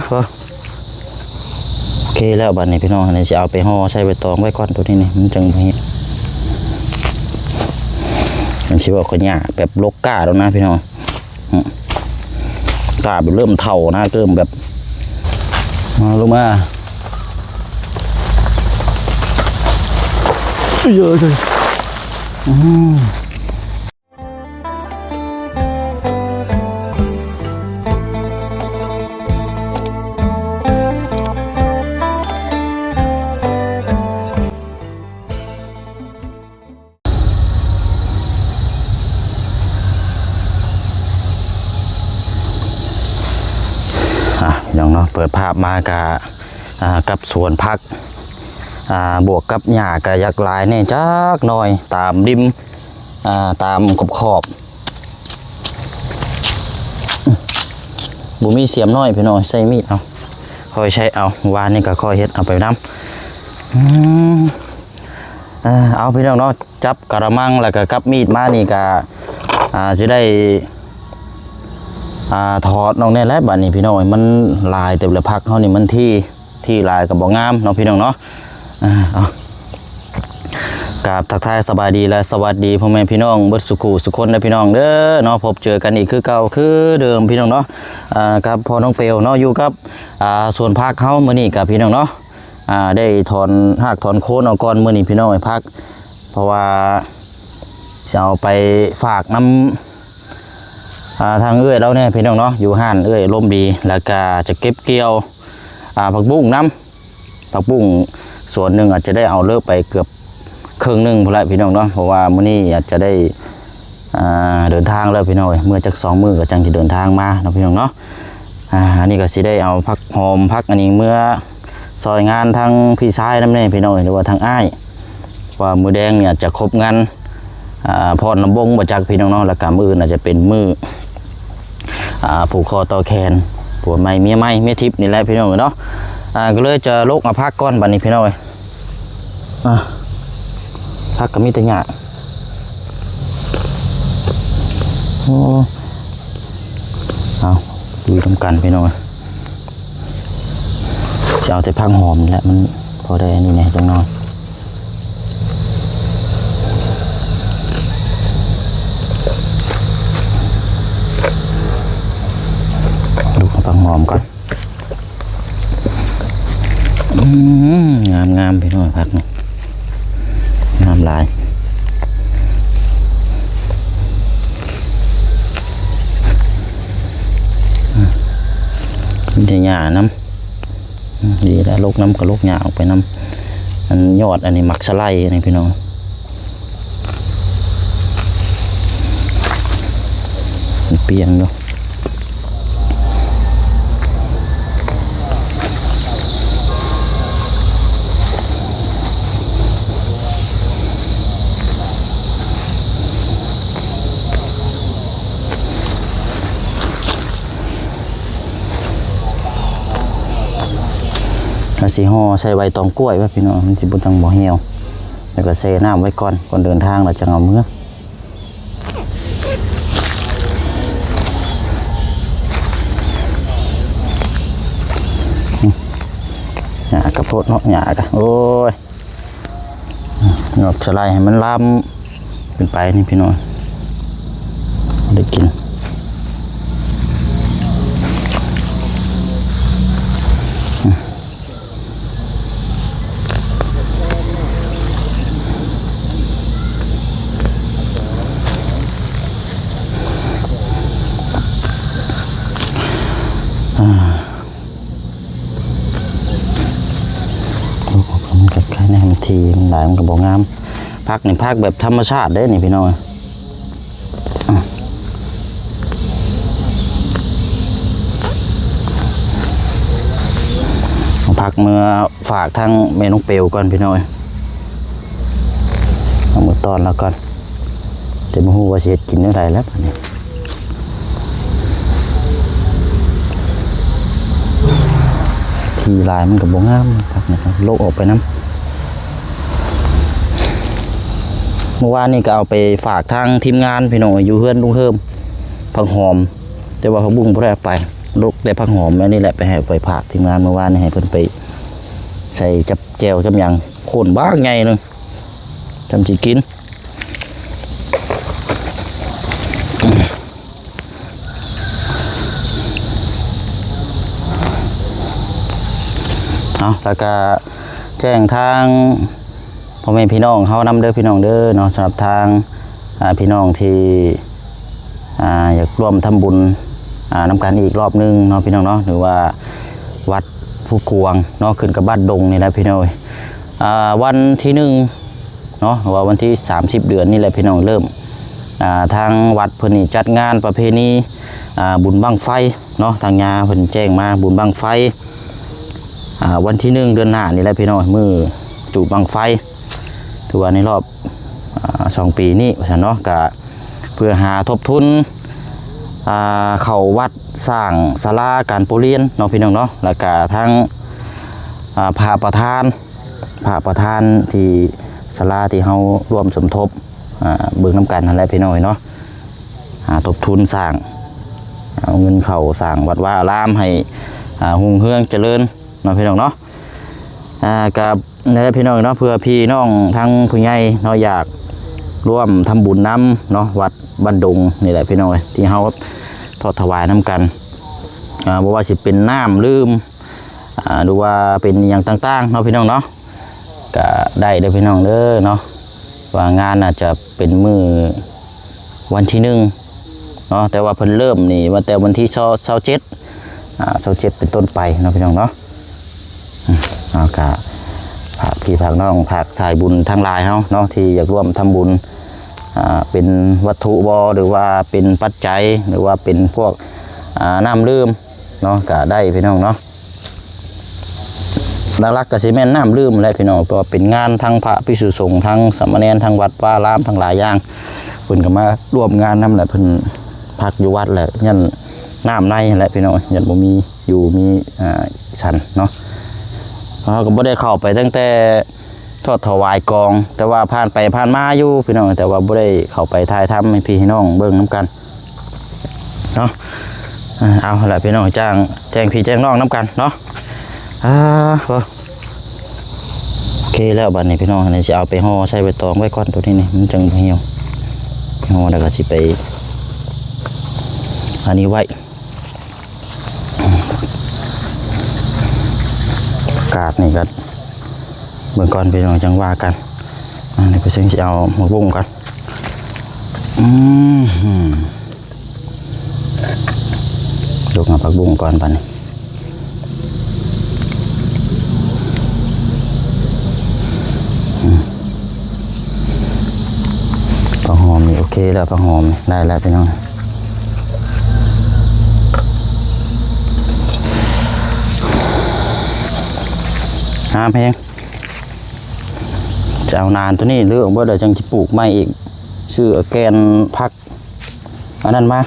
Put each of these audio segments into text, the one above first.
ໂອເຄແລ້ວ ບາດນີ້ພີ່ນ້ອງ ອັນນີ້ຊິເອົາໄປຫໍ່ໃສ່ໃບຕອງໄວ້ກ່ອນ ໂຕນີ້ນີ້ມັນຈັ່ງບໍ່ເຫັນ ມັນຊິອອກກະຫຍ້າແບບລົກກ້າແລ້ວນະພີ່ນ້ອງ ອືມ ກ້າແບບເລີ່ມເຖົ້ານະ ເລີ່ມແບບ ມາ ລົງມາ ເອີ ອືມ. ອ່ະ ພີ່ນ້ອງເນາະ ເປີດພາບມາກະ ອ່າ ກັບສວນຜັກ ອ່າ ບວກກັບຫຍ້າກະຢາກຫຼາຍແດ່ຈັກໜ້ອຍ ຕາມລິມ ອ່າ ຕາມຂອບໆ ບໍ່ມີສຽມນ້ອຍພີ່ນ້ອງ ໃຊ້ມີດເອົາ ຄ່ອຍໃຊ້ເອົາ ວານນີ້ກະຄ່ອຍເຮັດເອົາໄປນຳ ອືມ ເອົາ ພີ່ນ້ອງເນາະ ຈັບກະລະມັງ ແລ້ວກະກັບມີດມານີ້ກະ ອ່າ ຊິໄດ້ ອ່າ ຖອດອອກແດ່ແຫຼະ ບາດນີ້ພີ່ນ້ອງ ມັນຫຼາຍເຕີບແລ້ວ ຜັກເຮົານີ້ມັນທີ່ ທີ່ຫຼາຍກະບໍ່ງາມເນາະ ພີ່ນ້ອງເນາະ ເອົາ ກາບທັກທາຍສະບາຍດີ ແລະ ສະຫວັດດີພໍ່ແມ່ພີ່ນ້ອງເບິດສູ່ຄູ່ສູ່ຄົນເດີພີ່ນ້ອງເດີເນາະ ພົບເຈີກັນອີກຄືເກົ່າຄືເດີມພີ່ນ້ອງເນາະ ກັບພໍ່ນ້ອງເປວເນາະ ຢູ່ກັບ ອ່າ ສວນຜັກເຮົາມື້ນີ້ກະພີ່ນ້ອງເນາະ ອ່າ ໄດ້ຖອນຮາກຖອນໂຄນອອກກ່ອນມື້ນີ້ພີ່ນ້ອງເອີຍ ຜັກ ເພາະວ່າ ຊິເອົາໄປຝາກນຳ ອ່າ ທາງເອື້ອຍລາວແດ່ພີ່ນ້ອງເນາະ ຢູ່ຮ້ານເອື້ອຍອາລົມດີ ແລ້ວກະຈະເກັບກ່ຽວ ອ່າ ຜັກບຸ້ງນຳ ຜັກບຸ້ງສວນໜຶ່ງອາດຈະໄດ້ເອົາເລີກໄປເກືອບເຄິ່ງໜຶ່ງພຸ້ນແຫຼະພີ່ນ້ອງເນາະ ເພາະວ່າມື້ນີ້ອາດຈະໄດ້ ອ່າ ເດີນທາງແລ້ວພີ່ນ້ອງເອີຍ ເມື່ອຈັກສອງມື້ກະຈັ່ງຊິເດີນທາງມາເນາະ ພີ່ນ້ອງເນາະ. ອ່າ ອັນນີ້ກະຊິໄດ້ເອົາຜັກຫອມ ຜັກອັນນີ້ເມືອຊ່ອຍງານທາງພີ່ຊາຍນຳແດ່ພີ່ນ້ອງເອີຍ ຫຼືວ່າທາງອ້າຍ ວ່າມື້ແລງນີ້ອາດຈະຄົບງານ ອ່າ ຟ້ອນລຳວົງບໍ່ຈັກພີ່ນ້ອງເນາະ ແລ້ວກະມື້ອື່ນອາດຈະເປັນມື້ ອ່າ ຜູກຄໍຕໍ່ແຂນ ຜົວໃໝ່ເມຍໃໝ່ ເມຍທິບນີ້ແຫຼະພີ່ນ້ອງເອີຍເນາະ ອ່າ ກະເລີຍຈະລົກເອົາຜັກກ່ອນບາດນີ້ພີ່ນ້ອງເອີຍ. ອ່າ ຜັກກະມີແຕ່ຫຍ້າ ໂອ້ ເອົາ ລຸຍນຳກັນພີ່ນ້ອງ ຈະເອົາແຕ່ຜັກຫອມນີ້ແຫຼະ ມັນພໍໄດ້ອັນນີ້ແດ່ຈັກໜ້ອຍ ລຸກເອົາຜັກຫອມກ່ອນ. ອືມ ງາມໆ ພີ່ນ້ອງ ຜັກນີ້ ງາມຫຼາຍ ມີແຕ່ຫຍ້ານຳ ດີແລ້ວ ລົກນຳກະລົກຫຍ້າອອກໄປນຳ ອັນຍອດອັນນີ້ໝາກສະໄລນີ້ພີ່ນ້ອງ ມັນປ່ຽງຢູ່ ກະຊິຫໍ່ໃສ່ໃບຕອງກ້ວຍໄວ້ພີ່ນ້ອງ ມັນຊິບໍ່ ຈັ່ງບໍ່ຫ່ຽວ ແລ້ວກະແຊ່ນ້ຳໄວ້ກ່ອນ ກ່ອນເດີນທາງແລ້ວຈັ່ງເອົາເມືອ. ຫຍ້າກະໂພດເນາະ ຫຍ້າກະ ໂອ້ຍ ຫຍ້າສະໄລໃຫ້ມັນລາມຂຶ້ນໄປນີ້ພີ່ນ້ອງ ໄດ້ກິນ. ອາ ໂອ້ ມັນກະໄຄແນ່ ມັນຖີ່ ມັນຫຼາຍ ມັນກະບໍ່ງາມ. ຜັກນີ້ ຜັກແບບທຳມະຊາດເດ້ນີ້ພີ່ນ້ອງ. ເອົາຜັກເມືອຝາກທາງແມ່ນ້ອງເປວກ່ອນພີ່ນ້ອງເອີຍ ເອົາເມືອຕ້ອນລາວກ່ອນ ແຕ່ບໍ່ຮູ້ວ່າຊິເຮັດກິນແນວໃດແລ້ວບາດນີ້ ທີ່ຫຼາຍມັນກະບໍ່ງາມ ຜັກນີ້ກະລົກອອກໄປນຳ. ມື້ວານນີ້ກະເອົາໄປຝາກທາງທີມງານພີ່ນ້ອງເອີຍ ຢູ່ເຮືອນລຸງເຮີມ ຜັກຫອມ ແຕ່ວ່າຜັກບຸ້ງບໍ່ໄດ້ເອົາໄປ ດົກແຕ່ຜັກຫອມອັນນີ້ແຫຼະ ໄປໃຫ້ ໄປຝາກທີມງານເມື່ອວານນີ້ ໃຫ້ເພິ່ນໄປໃສ່ຈັບແຈ່ວຈັບຫຍັງ ໂຄນບັກໃຫຍ່ໜຶ່ງ ຈຳຊິກິນ. ເອົາ ແລ້ວກະແຈ້ງທາງພໍ່ແມ່ພີ່ນ້ອງເຮົານຳເດີ ພີ່ນ້ອງເດີເນາະ. ສຳລັບທາງ ອ່າ ພີ່ນ້ອງທີ່ ອ່າ ຢາກຮ່ວມທຳບຸນ ອ່າ ນຳກັນອີກລອບໜຶ່ງເນາະ ພີ່ນ້ອງເນາະ ຫຼືວ່າວັດພູກວາງເນາະ ຂຶ້ນກັບບ້ານດົງນີ້ແຫຼະ ພີ່ນ້ອງເອີຍ. ອ່າ ວັນທີໜຶ່ງ ເນາະ ວ່າວັນທີສາມສິບເດືອນນີ້ແຫຼະ ພີ່ນ້ອງ ເລີ່ມ ອ່າ ທາງວັດເພິ່ນນີ້ຈັດງານປະເພນີ ອ່າ ບຸນບັ້ງໄຟເນາະ. ທາງຍາເພິ່ນແຈ້ງມາ ບຸນບັ້ງໄຟ ອ່າ ວັນທີໜຶ່ງເດືອນໜ້ານີ້ແຫຼະ ພີ່ນ້ອງ ມື້ຈູດບັ້ງໄຟ ຖືວ່າໃນລອບ ອ່າ ສອງປີນີ້ວ່າຊັ້ນເນາະ. ກະເພື່ອຫາທົບທຶນ ອ່າ ເຂົ້າວັດ ສ້າງສາລາການປະຮຽນເນາະ ພີ່ນ້ອງເນາະ. ແລ້ວກະທັງ ອ່າ ພະປະທານ ພະປະທານທີ່ສາລາທີ່ເຮົາຮ່ວມສົມທົບ ອ່າ ເບິ່ງນຳກັນຫັ້ນແຫຼະ ພີ່ນ້ອງເອີຍເນາະ. ຫາທົບທຶນສ້າງ ເອົາເງິນເຂົ້າສ້າງວັດວາອາລາມໃຫ້ ອ່າ ຮຸ່ງເຮືອງຈະເລີນເນາະ ພີ່ນ້ອງເນາະ. ອ່າ ກະ ນັ້ນແຫຼະ ພີ່ນ້ອງເນາະ ເພື່ອພີ່ນ້ອງທັງຜູ້ໃຫຍ່ເນາະ ຢາກຮ່ວມທຳບຸນນຳເນາະ ວັດບ້ານດົງນີ້ແຫຼະ ພີ່ນ້ອງເອີຍ ທີ່ເຮົາທອດຖວາຍນຳກັນ ອ່າ ບໍ່ວ່າຊິເປັນນ້ຳດື່ມ ອ່າ ຫຼືວ່າເປັນອີ່ຫຍັງຕ່າງໆເນາະ ພີ່ນ້ອງເນາະ ກະໄດ້ເດີ ພີ່ນ້ອງເດີເນາະ. ວ່າງານອາດຈະເປັນມື້ວັນທີໜຶ່ງເນາະ ແຕ່ວ່າເພິ່ນເລີ່ມນີ້ວ່າແຕ່ວັນທີຊາວ ຊາວເຈັດ ອ່າ ຊາວເຈັດເປັນຕົ້ນໄປເນາະ ພີ່ນ້ອງເນາະ. ເຮົາກະຝາກພີ່ຝາກນ້ອງ ຝາກສາຍບຸນທັງຫຼາຍເຮົາເນາະ ທີ່ຢາກຮ່ວມທຳບຸນ ອ່າ ເປັນວັດຖຸບໍ ຫຼືວ່າເປັນປັດໄຈ ຫຼືວ່າເປັນພວກ ອ່າ ນ້ຳດື່ມເນາະ ກະໄດ້ ພີ່ນ້ອງເນາະ. ຫຼັກໆກະຊິແມ່ນນ້ຳດື່ມແຫຼະ ພີ່ນ້ອງ ເພາະວ່າເປັນງານທັງພະພິກສຸສົງ ທັງສາມະເນນ ທັງວັດວາອາລາມ ທັງຫຼາຍຢ່າງ ເພິ່ນກະມາຮ່ວມງານນຳແຫຼະ ເພິ່ນພັກຢູ່ວັດແຫຼະ ຢ້ານ ນ້ຳໃນຫັ້ນແຫຼະ ພີ່ນ້ອງ ຢ້ານບໍ່ມີຢູ່ມີ ອ່າ ສັນເນາະ. ເຮົາກໍບໍ່ໄດ້ເຂົ້າໄປຕັ້ງແຕ່ທອດຖວາຍກອງ ແຕ່ວ່າຜ່ານໄປຜ່ານມາຢູ່ ພີ່ນ້ອງ ແຕ່ວ່າບໍ່ໄດ້ເຂົ້າໄປຖ່າຍທຳໃຫ້ພີ່ໃຫ້ນ້ອງເບິ່ງນຳກັນເນາະ. ອ່າ ເອົາລະ ພີ່ນ້ອງ ຈ້າງ ແຈ້ງພີ່ແຈ້ງນ້ອງນຳກັນເນາະ. ອ່າ ໂອເຄແລ້ວ ບາດນີ້ ພີ່ນ້ອງ ອັນນີ້ຊິເອົາໄປຫໍ່ໃສ່ໃບຕອງໄວ້ກ່ອນ ໂຕນີ້ນີ້ ມັນຈັ່ງບໍ່ຫ່ຽວ ຫໍ່ແລ້ວກໍຊິໄປ ອັນນີ້ໄວ້. ຜັກກາດນີ້ກໍເບິ່ງກ່ອນ ພີ່ນ້ອງ ຈັ່ງວ່າກັນ. ອັນນີ້ກໍຊິເອົາໝາກບຸ້ງກ່ອນ. ອືມ ຍົກເອົາຜັກບຸ້ງກ່ອນບາດນີ້. ອືມ ຜັກຫອມນີ້ໂອເຄແລ້ວ ຜັກຫອມນີ້ໄດ້ແລ້ວ ພີ່ນ້ອງ. ງາມແຮງ. ຈະເອົານານໂຕນີ້ເລີກເບິດ ແລ້ວຈັ່ງຊິປູກໃໝ່ອີກ. ຊື້ແກ່ນຜັກ ອັນນັ້ນມາ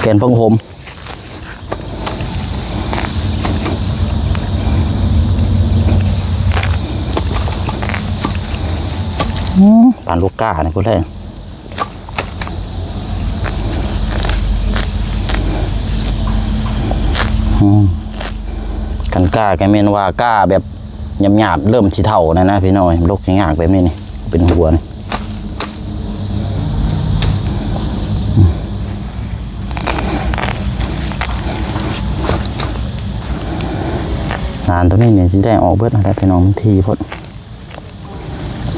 ແກ່ນຜັກໂຫມ. ອືມ ປານລູກກ້ານີ້ພຸ້ນແຫຼະ. ອືມ ຄັນກ້າກໍແມ່ນວ່າກ້າແບບຫຍາບໆ ເລີ່ມຊິເຖົ້າແລ້ວນະ ພີ່ນ້ອງເອີຍ. ດົກຍາກແບບນີ້ນີ້ ເປັນຫົວນີ້. ນານໂຕນີ້ນີ້ຊິໄດ້ອອກເບິດຫັ້ນແຫຼະ ພີ່ນ້ອງ ມັນຖີ່ໂພດ.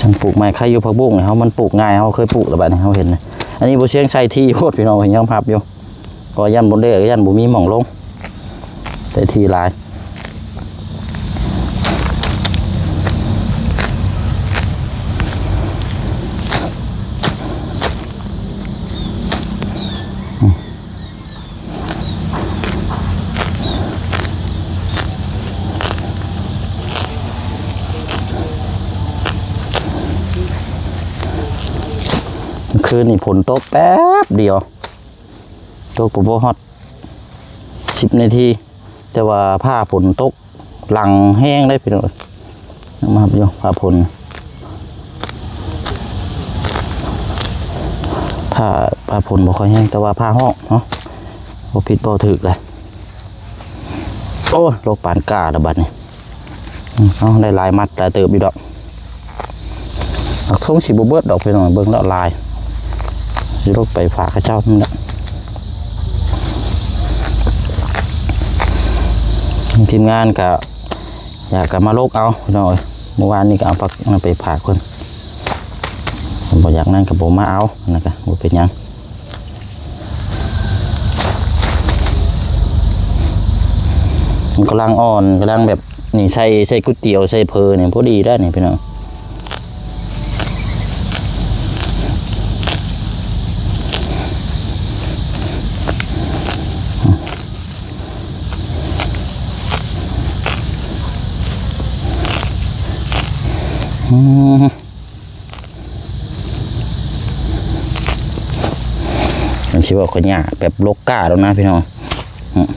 ຈັ່ງປູກໃໝ່ ໄຄຢູ່ຜັກບຸ້ງນີ້ ເຮົາມັນປູກງ່າຍ ເຮົາເຄີຍປູກແລ້ວ ບາດນີ້ເຮົາເຫັນນະ. ອັນນີ້ບໍ່ຊຽງໃສ່ຖີ່ໂພດ ພີ່ນ້ອງ ຍັງພັບຢູ່ ກໍຢ້ານບໍ່ໄດ້ ຢ້ານບໍ່ມີໝ່ອງລົງ ໃສ່ຖີ່ຫຼາຍ. ຄືນນີ້ຝົນຕົກແປັບດຽວ ຕົກບໍ່ ບໍ່ຮອດສິບນາທີ ແຕ່ວ່າຟ້າຝົນຕົກຫຼັງແຮງເດ້ ພີ່ນ້ອງ. ມາຢູ່ຟ້າຝົນ ຟ້າ ຟ້າຝົນບໍ່ຄ່ອຍແຮງ ແຕ່ວ່າຟ້າຮ້ອງເນາະ. ບໍ່ຜິດບໍ່ຖືກເລີຍ. ໂອ້ຍ ໂລກປານກ້າລະບັດນີ້. ອືມ ເອົາ ໄດ້ຫຼາຍມັດຫຼາຍເຕີບຢູ່ດອກ. ອັກ ສົງຊິບໍ່ເບິດດອກພີ່ນ້ອງ ເບິ່ງແລ້ວຫຼາຍ ຊິລົງໄປຝາກເຂົາເຈົ້ານັ້ນແຫຼະ. ທີມງານກະຢາກກະມາລົກເອົາພີ່ນ້ອງເອີຍ. ມື້ວານນີ້ກະເອົາຜັກນັ້ນໄປຝາກເພິ່ນ ເພິ່ນບໍ່ຢາກນັ້ນກະບໍ່ມາເອົາ ນັ້ນກະບໍ່ເປັນຫຍັງ. ມັນກຳລັງອ່ອນ ກຳລັງແບບນີ້ ໃສ່ ໃສ່ກຸດຕຽວ ໃສ່ເຝີນີ້ພໍດີໄດ໋ນີ້ພີ່ນ້ອງ. ອືມ ມັນຊິເວົ້າກໍຍາກ ແບບລົກກ້າແລ້ວນະພີ່ນ້ອງ. ອືມ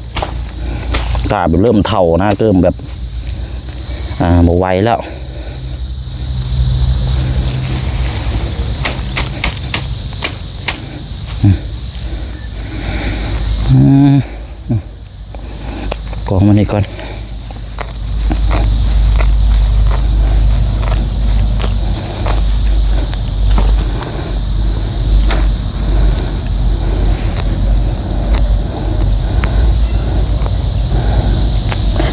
ກ້າແບບເລີ່ມເຖົ້ານະ ເລີ່ມແບບ ອ່າ ບໍ່ໄຫວແລ້ວ. ອືມ ອືມ ກອງມັນນີ້ກ່ອນ.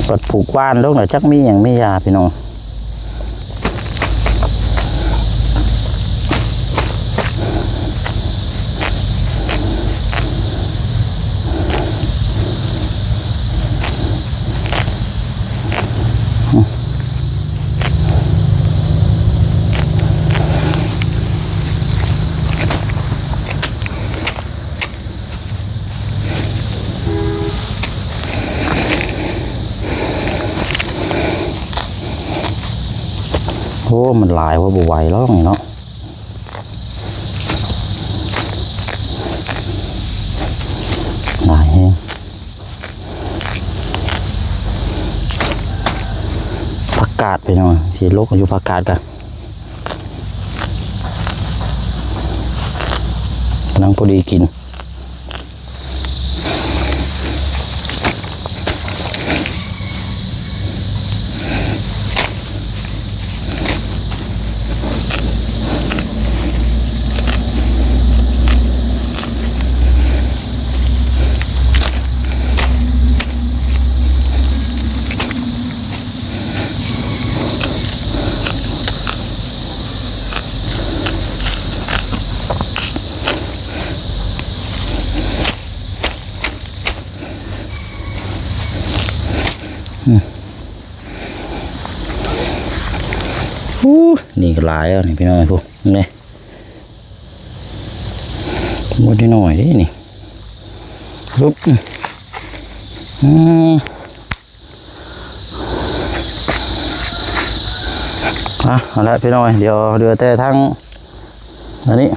ບັດຜູກຫວ່ານລົງແລ້ວ ຈັກມີຫຍັງມີຢາພີ່ນ້ອງ. ໂອ້ ມັນຫຼາຍວ່າ ບໍ່ໄຫວແລ້ວນີ້ເນາະ. ຫຼາຍແຮງ. ຜັກກາດພີ່ນ້ອງ ຊິລົກຢູ່ຜັກກາດກະ ກຳລັງພໍດີກິນ. ອືມ ອູ້ ນີ້ກໍຫຼາຍແລ້ວນີ້ພີ່ນ້ອງ ພຸ້ນ ນີ້ ບໍ່ໄດ້ໜ້ອຍເດ້ນີ້. ປຶບ ອືມ ອ່ະ ເອົາລະພີ່ນ້ອງ ດຽວເຫຼືອແຕ່ທາງ ອັນນີ້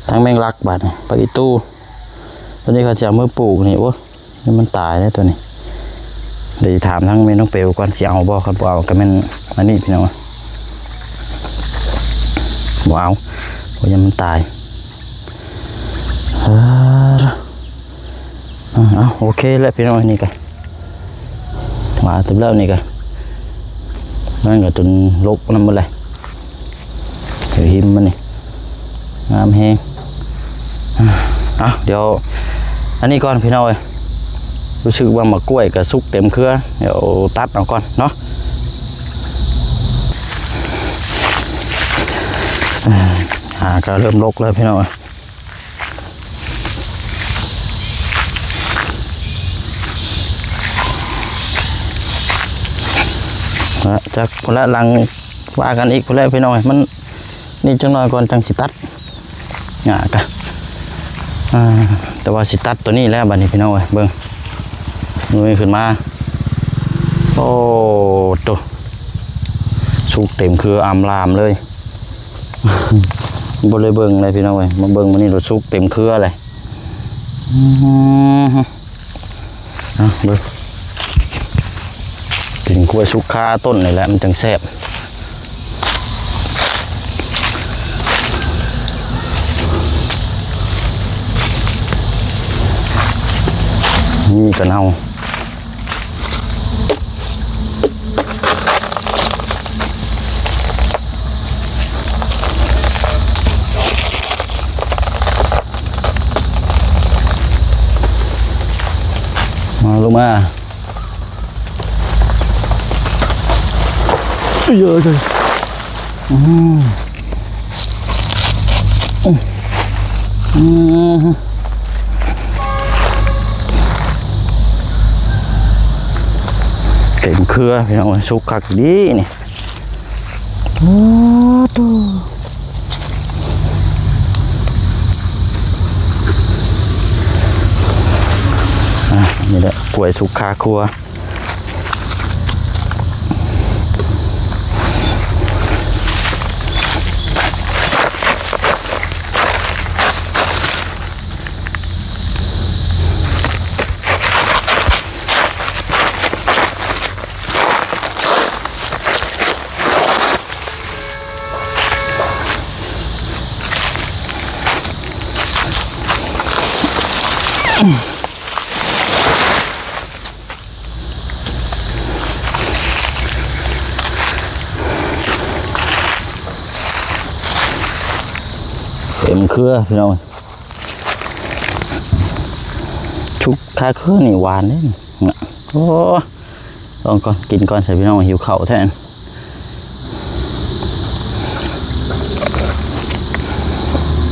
ທັງແມງລັກບາດນີ້ ຜັກອີ່ຕູ່ ຕົວນີ້ເຂົາຊິເອົາມືປູກນີ້. ໂອ້ຍ ມັນຕາຍແລ້ວຕົວນີ້. ດຽວຊິຖາມທາງແມ່ນ້ອງເປວກ່ອນ ຊິເອົາບໍ່? ຄັນບໍ່ເອົາກໍແມ່ນອັນນີ້ພີ່ນ້ອງ ບໍ່ເອົາ ບໍ່ ຢ້ານມັນຕາຍ. ເອີ ເອົາ ໂອເຄແລ້ວພີ່ນ້ອງ ອັນນີ້ກໍ ວ່າຕົວແລ້ວນີ້ກໍ ນັ້ນກໍຈົນລົກນຳໝົດແຫຼະ ເອີ ຫິມມັນນີ້ ງາມແຮງ. ເອົາ ດຽວອັນນີ້ກ່ອນພີ່ນ້ອງເອີຍ ຮູ້ສຶກວ່າໝາກກ້ວຍກໍສຸກເຕັມເຄືອ ດຽວຕັດເອົາກ່ອນເນາະ. ອ່າ ກໍເລີ່ມລົກແລ້ວພີ່ນ້ອງເອີຍ. ລະຈັກພຸ້ນລະ ຫຼັງວ່າກັນອີກພຸ້ນແຫຼະພີ່ນ້ອງເອີຍ ມັນນີ້ຈັກໜ້ອຍກ່ອນຈັ່ງຊິຕັດ ອ່າ ກະ ອ່າ ແຕ່ວ່າຊິຕັດຕົວນີ້ແຫຼະບັດນີ້ພີ່ນ້ອງເອີຍ. ເບິ່ງ ເງີຍຂຶ້ນມາ ໂອ້ໂຕ ສຸກເຕັມເຄືອອຳລາມເລີຍ. ບໍ່ໄດ້ເບິ່ງເລີຍພີ່ນ້ອງເອີຍ ມາເບິ່ງມື້ນີ້ໂລດ ສຸກເຕັມເຄືອເລີຍ. ອືມ ເອົາເບິ່ງ ກິນກ້ວຍສຸກຄາຕົ້ນນີ້ແຫຼະ ມັນຈັ່ງແຊບ. ນີ້ກໍເນົ່າ. ມາ ລົງມາ. ເອີ ເອີ ອືມ ອືມ ເຕັມເຄືອ ພີ່ນ້ອງເອີຍ ສຸກຄັກດີນີ້. ໂອ້ໂຕ ອ່າ ນີ້ແຫຼະ ກ້ວຍສຸກຄາຄົວ. ເຕັມເຄືອ ພີ່ນ້ອງ. ສຸກຄາເຄືອນີ້ຫວານເດ້. ໂອ້ ລອງກ່ອນ ກິນກ່ອນຊະ ພີ່ນ້ອງ ຫິວເຂົ້າແທ້.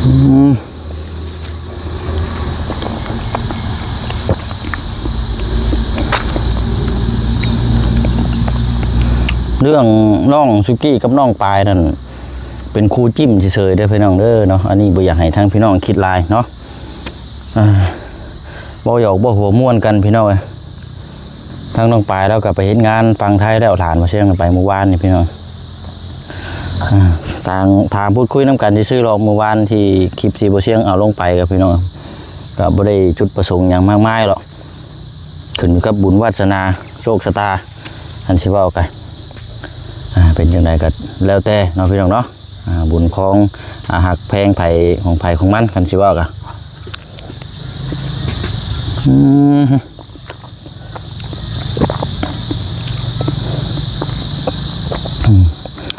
ອືມ ເລື່ອງນ້ອງສຸກີ້ກັບນ້ອງປາຍນັ້ນ ເປັນຄູ່ຈິ້ມເສີຍໆເດີພີ່ນ້ອງເດີເນາະ. ອັນນີ້ບໍ່ຢາກໃຫ້ທາງພີ່ນ້ອງຄິດຫຼາຍເນາະ. ອ່າ ເວົ້າຫຍອກເວົ້າຫົວມ່ວນກັນພີ່ນ້ອງເອີຍ. ທາງນ້ອງປາຍລາວກໍໄປເຮັດງານຝັ່ງໄທແລ້ວ ຫຼານບໍ່ຊຽງໄປມື້ວານນີ້ພີ່ນ້ອງ. ອ່າ ທາງ ຖາມພູດຄຸຍນຳກັນຊື່ໆ ລອກມື້ວານທີ່ຄລິບທີ່ບໍ່ຊຽງເອົາລົງໄປກັບພີ່ນ້ອງ ກໍບໍ່ໄດ້ຈຸດປະສົງຫຍັງມາກມາຍດອກ. ຂຶ້ນຢູ່ກັບບຸນວາດສະໜາໂຊກຊະຕາ ຄັນຊິເວົ້າກະ ອ່າ ເປັນຈັ່ງໃດກໍແລ້ວແຕ່ເນາະ ພີ່ນ້ອງເນາະ. ອ່າ ບຸນຂອງ ອ່າ ຮັກແພງໃຜຂອງໃຜຂອງມັນ ຄັນຊິເວົ້າກະ. ອືມ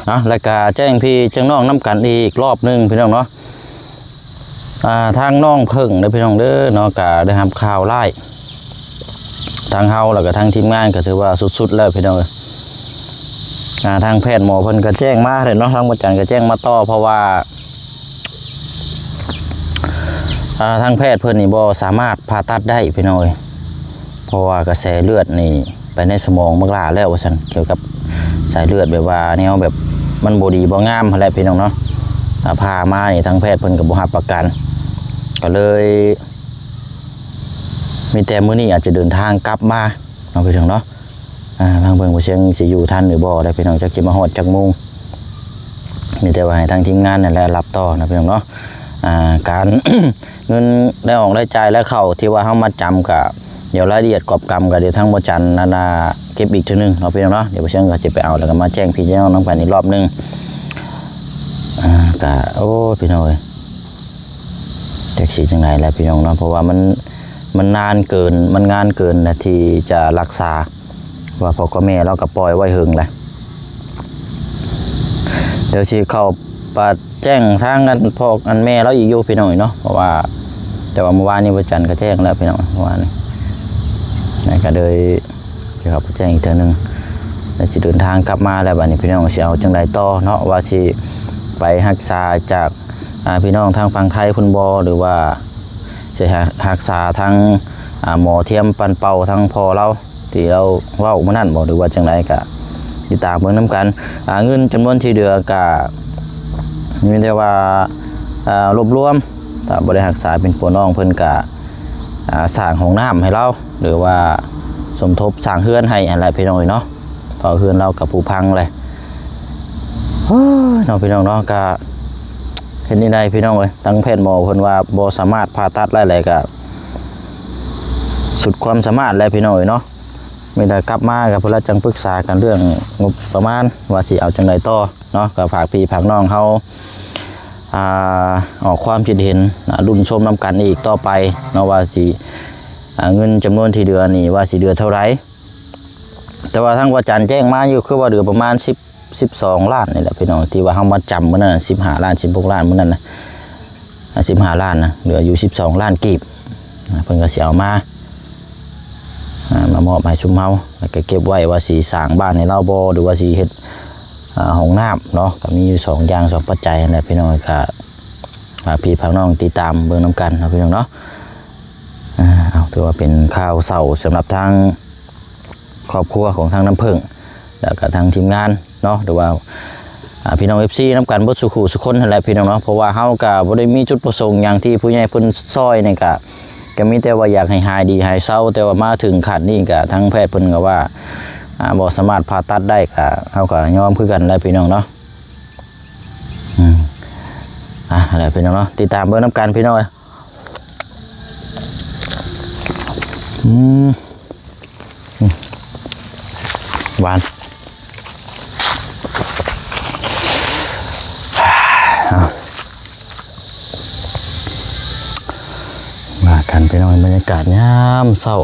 ເອົາ ແລ້ວກະແຈ້ງພີ່ແຈ້ງນ້ອງນຳກັນອີກລອບໜຶ່ງ ພີ່ນ້ອງເນາະ. ອ່າ ທາງນ້ອງເພິ່ງເດີພີ່ນ້ອງເດີເນາະ ກະໄດ້ຮັບຂ່າວຮ້າຍ ທາງເຮົາ ແລ້ວກະທາງທີມງານກະຖືວ່າສຸດໆແລ້ວພີ່ນ້ອງເອີຍ. ອ່າ ທາງແພດໝໍເພິ່ນກະແຈ້ງມາແລ້ວເນາະ ທາງບໍ່ຈັນກະແຈ້ງມາຕໍ່ ເພາະວ່າ ອ່າ ທາງແພດເພິ່ນນີ້ບໍ່ສາມາດຜ່າຕັດໄດ້ພີ່ນ້ອງເອີຍ ເພາະວ່າກະແສເລືອດນີ້ ໄປໃນສະໝອງບັກຫຼ້າແລ້ວວ່າຊັ້ນ ກ່ຽວກັບສາຍເລືອດ ແບບວ່າແນວແບບມັນບໍ່ດີບໍ່ງາມຫັ້ນແຫຼະພີ່ນ້ອງເນາະ. ອ່າ ຜ່າມານີ້ທາງແພດເພິ່ນກໍບໍ່ຮັບປະກັນ ກໍເລີຍມີແຕ່ມື້ນີ້ອາດຈະເດີນທາງກັບມາເນາະພີ່ນ້ອງເນາະ. ອ່າ ທາງເບິ່ງວ່າຊຽງຊິຢູ່ທັນຫຼືບໍ່ແຫຼະພີ່ນ້ອງ ຈັກຊິມາຮອດຈັກໂມງ ມີແຕ່ວ່າໃຫ້ທາງທີມງານນັ້ນແຫຼະຮັບຕໍ່ເນາະພີ່ນ້ອງເນາະ. ອ່າ ການ ເງິນລາຍອອກລາຍຈ່າຍລາຍເຂົ້າທີ່ວ່າເຮົາມາຈຳກະ ດຽວລາຍລະອຽດກອບກຳກະດຽວທາງບໍ່ຈັນອັນນ່າເກັບອີກເທື່ອໜຶ່ງເນາະພີ່ນ້ອງເນາະ. ດຽວບໍ່ເຊີງກະຊິໄປເອົາ ແລ້ວກະມາແຈ້ງພີ່ແຈ້ງນ້ອງນຳກັນອີກລອບໜຶ່ງ. ອ່າ ກະ ໂອ້ ພີ່ນ້ອງເອີຍ ຈັກຊິຈັ່ງໃດລະພີ່ນ້ອງເນາະ ເພາະວ່າມັນ ມັນນານເກີນ ມັນງານເກີນນະທີ່ຈະຮັກສາ ວ່າພໍ່ກັບແມ່ລາວກະປ່ອຍໄວ້ເຫິງລະ. ດຽວຊິເຂົ້າໄປ ແຈ້ງທາງອັນພໍ່ອັນແມ່ລາວອີກຢູ່ພີ່ນ້ອງເນາະ ເພາະວ່າ ແຕ່ວ່າມື້ວານນີ້ວັນຈັນກໍແຈ້ງແລ້ວພີ່ນ້ອງ ເມື່ອວານນີ້ ແລ້ວກໍເລີຍຊິເຂົ້າໄປແຈ້ງອີກເທື່ອໜຶ່ງ ແລ້ວຊິເດີນທາງກັບມາແລ້ວ ບາດນີ້ພີ່ນ້ອງຊິເອົາຈັ່ງໃດຕໍ່ເນາະ ວ່າຊິໄປຮັກສາຈາກ ອ່າ ພີ່ນ້ອງທາງຝັ່ງໄທພຸ້ນບໍ່ ຫຼືວ່າຊິຮັກສາທາງ ອ່າ ໝໍທຽມປັ່ນເປົ່າທາງພໍ່ລາວ ທີ່ລາວເວົ້າມື້ນັ້ນບໍ ຫຼືວ່າຈັ່ງໃດ ກະຕິດຕາມເບິ່ງນຳກັນ. ອ່າ ເງິນຈຳນວນທີ່ເຫຼືອກະມີແຕ່ວ່າ ອ່າ ລວບລວມ ຖ້າບໍ່ໄດ້ຮັກສາເປັນຜົວນ້ອງເພິ່ນກະ ອ່າ ສ້າງຫ້ອງນ້ຳໃຫ້ລາວ ຫຼືວ່າສົມທົບສ້າງເຮືອນໃຫ້ຫັ້ນແຫຼະພີ່ນ້ອງເອີຍເນາະ ເພາະເຮືອນລາວກະຜຸພັງແຫຼະ. ໂອ້ຍ ເນາະພີ່ນ້ອງເນາະ ກະເຮັດແນວໃດພີ່ນ້ອງເອີຍ ທາງແພດໝໍເພິ່ນວ່າບໍ່ສາມາດຜ່າຕັດໄດ້ແຫຼະ ກະ ສຸດຄວາມສາມາດແຫຼະພີ່ນ້ອງເອີຍເນາະ. ມີແຕ່ກັບມາກັບເພິ່ນລະຈັ່ງປຶກສາກັນເລື່ອງງົບປະມານ ວ່າຊິເອົາຈັ່ງໃດຕໍ່ເນາະ. ກໍຝາກພີ່ຝາກນ້ອງເຮົາ ອ່າ ອອກຄວາມຄິດເຫັນ ລຸ້ນຊົມນຳກັນອີກຕໍ່ໄປເນາະ ວ່າຊິ ອ່າ ເງິນຈຳນວນທີ່ເຫຼືອນີ້ວ່າຊິເຫຼືອເທົ່າໃດ ແຕ່ວ່າທາງພະອາຈານແຈ້ງມາຢູ່ ຄືວ່າເຫຼືອປະມານສິບ ສິບສອງລ້ານນີ້ແຫຼະພີ່ນ້ອງ ທີ່ວ່າເຮົາມາຈຳມື້ນັ້ນ ສິບຫ້າລ້ານ ສິບຫົກລ້ານມື້ນັ້ນນະ ອ່າ ສິບຫ້າລ້ານນະ ເຫຼືອຢູ່ສິບສອງລ້ານກີບ ອ່າ ເພິ່ນກໍຊິເອົາມາ ອ່າ ມາມອບໃຫ້ຊຸມເຮົາ ແລ້ວກໍເກັບໄວ້ວ່າຊິສ້າງບ້ານໃຫ້ລາວບໍ່ ຫຼືວ່າຊິເຮັດ ອ່າ ຫ້ອງນ້ຳເນາະ ກໍມີຢູ່ສອງຢ່າງສອງປັດໄຈຫັ້ນແຫຼະພີ່ນ້ອງ ກໍຝາກພີ່ຝາກນ້ອງຕິດຕາມເບິ່ງນຳກັນເນາະພີ່ນ້ອງເນາະ. ອ່າ ເອົາ ຖືວ່າເປັນຂ່າວເສົ້າສຳລັບທາງຄອບຄົວຂອງທາງນ້ຳເຜິ້ງ ແລ້ວກໍທາງທີມງານເນາະ ຫຼືວ່າ ອ່າ ພີ່ນ້ອງເອັຟຊີນຳກັນເບິດສູ່ຄູ່ສູ່ຄົນຫັ້ນແຫຼະພີ່ນ້ອງເນາະ ເພາະວ່າເຮົາກໍບໍ່ໄດ້ມີຈຸດປະສົງຫຍັງທີ່ຜູ້ໃຫຍ່ເພິ່ນຊ່ອຍນີ້ ກໍ ກໍມີແຕ່ວ່າຢາກໃຫ້ຫາຍດີຫາຍເຊົາ ແຕ່ວ່າມາເຖິງຂັ້ນນີ້ກໍທາງແພດເພິ່ນກໍວ່າ ອ່າ ບໍ່ສາມາດຜ່າຕັດໄດ້ ກໍ ເຮົາກໍຍອມຄືກັນແຫຼະພີ່ນ້ອງເນາະ. ອືມ ອ່ະ ຫັ້ນແຫຼະພີ່ນ້ອງເນາະ ຕິດຕາມເບິ່ງນຳກັນພີ່ນ້ອງເອີຍ. ອືມ ອືມ ຫວານ ເອົາ ມາກັນພີ່ນ້ອງ ບັນຍາກາດຍາມເຊົ້າ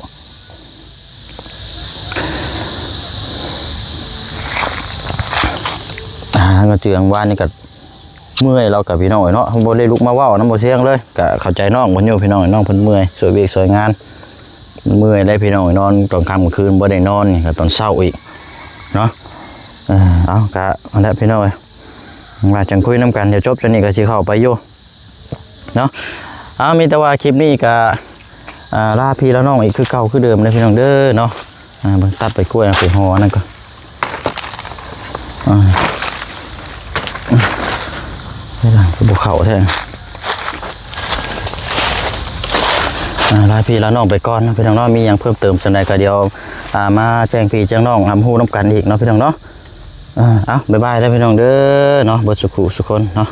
ອ່າ ກໍເຈື່ອງວານນີ້ກໍ ເມື່ອຍແລ້ວກໍພີ່ນ້ອງເອີຍເນາະ ບໍ່ໄດ້ລຸກມາເວົ້ານຳບໍ່ສຽງເລີຍ ກໍເຂົ້າໃຈນ້ອງເພິ່ນຢູ່ພີ່ນ້ອງເອີຍ ນ້ອງເພິ່ນເມື່ອຍ ຊ່ວຍວຽກຊ່ວຍງານ ເມື່ອຍເດ້ພີ່ນ້ອງເອີຍ ນອນກາງຄ່ຳກາງຄືນບໍ່ໄດ້ນອນ ກໍຕອນເຊົ້າອີກເນາະ. ເອີ ເອົາ ກໍຫັ້ນແຫຼະພີ່ນ້ອງເອີຍ ວ່າຈັ່ງຄຸຍນຳກັນ ດຽວຈົບຈາກນີ້ກໍຊິເຂົ້າໄປຢູ່ເນາະ. ເອົາ ມີແຕ່ວ່າຄລິບນີ້ກໍ ອ່າ ລາພີ່ລານ້ອງອີກຄືເກົ່າຄືເດີມເດີພີ່ນ້ອງເດີເນາະ. ອ່າ ເບິ່ງ ຕັດໃບກ້ວຍເອົາໄປຫໍ່ອັນນັ້ນກ່ອນ ອ່າ ເວລາຄືບໍ່ເຂົ້າແທ້. ອ່າ ລາພີ່ລານ້ອງໄປກ່ອນເນາະພີ່ນ້ອງເນາະ ມີຫຍັງເພີ່ມເຕີມສ່ຳໃດກໍດຽວ ອ່າ ມາແຈ້ງພີ່ແຈ້ງນ້ອງຮັບຮູ້ນຳກັນອີກເນາະພີ່ນ້ອງເນາະ. ອ່າ ເອົາ ບາຍບາຍເດີພີ່ນ້ອງເດີເນາະ ເບິດສູ່ຄູ່ສູ່ຄົນເນາະ.